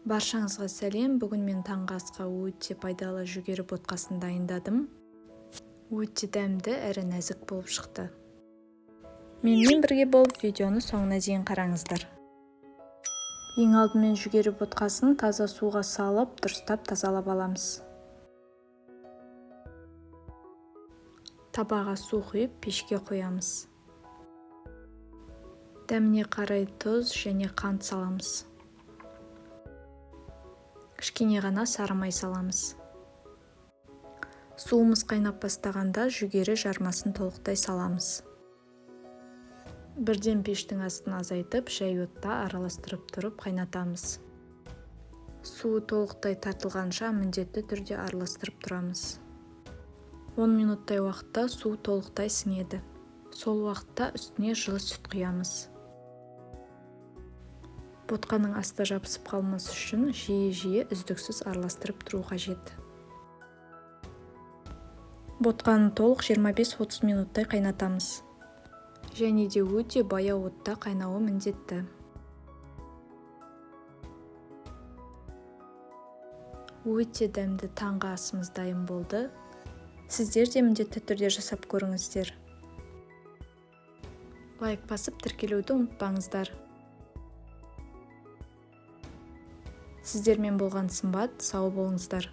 Баршаңызға сәлем. Бүгін мен таңғы асқа өте пайдалы жүгері ботқасын дайындадым. Өте дәмді әрі нәзік болып шықты. Менімен бірге болып видеоны соңына дейін қараңыздар. Ең алдымен жүгері ботқасын таза суға салып, дұрыстап тазалап аламыз. Табаға су құйып, пешке қоямыз. Дәміне қарай тұз және қант саламыз. Кішкене ғана сары май саламыз. Суымыз қайнап бастағанда жүгері жармасын толықтай саламыз. Бірден пештің астын азайтып, жай отта араластырып тұрып қайнатамыз. Суы толықтай тартылғанша міндетті түрде араластырып тұрамыз. 10 минуттай уақытта су толықтай сіңеді. Сол уақытта үстіне жылы сүт құямыз. Ботқаның асты жабысып қалмас үшін жиі-жиі үздіксіз араластырып тұру қажет. Ботқаны толық 25-30 минуттай қайнатамыз. Және де өте баяу отта қайнауы міндетті. Өте дәмді таңғы асымыз дайын болды. Сіздер де міндетті түрде жасап көріңіздер. Лайк басып тіркелуді ұмытпаңыздар. Сіздермен болған Сымбат, сау болыңыздар.